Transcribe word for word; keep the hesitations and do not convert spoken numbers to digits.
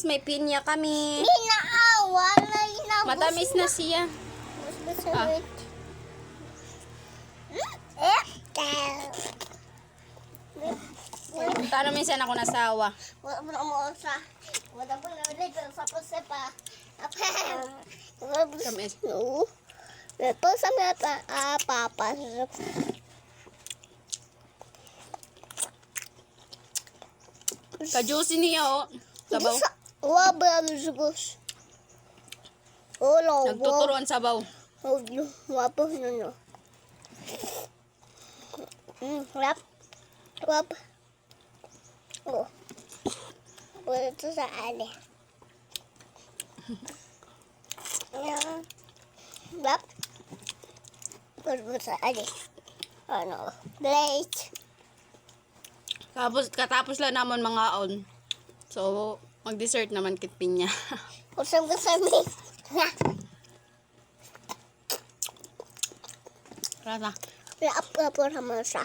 May pinya kami. May naawa, may nabusog. Matamis na siya. Mas masarap. Ah. Tara, minsan ako nasawa. Wala mo na mo sa. Wala mo na ulit sa pusa pa. Tamis. No. May pusa may pa, ah, papa. Ka-juicy niya, oh. Sabaw. Wa ba ang juice? Wala, wa. Nagtuturo ang sabaw. Wala, wa pa, no, no. Mm, rap. Rap. Oh. Wala ito sa ali. Yan. Rap. Wala ito sa ali. Ano? Plate. Tapos, katapos lang namon mangaon. So, mag-dessert naman kit pinya. Kusog-kusog ni. Rasa. Wala, wala po naman siya.